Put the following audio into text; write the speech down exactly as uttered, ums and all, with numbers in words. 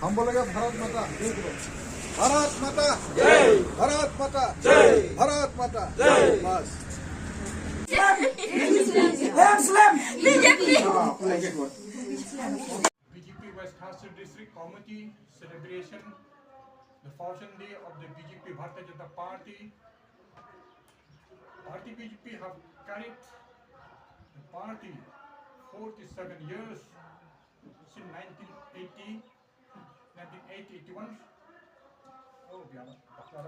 हम बोलेगा भारत माता, भारत माता जय, भारत माता जय, भारत माता जय। बस। बीजेपी। हाँ, अपना एक एक वर्ड। B J P West Khasi District Committee celebration the foundation day of the B J P, Bharatiya Janata Party. Party B J P have carried the party forty-seven years since nineteen eighty, nineteen eighty, eighty-one. Oh, biar, biar.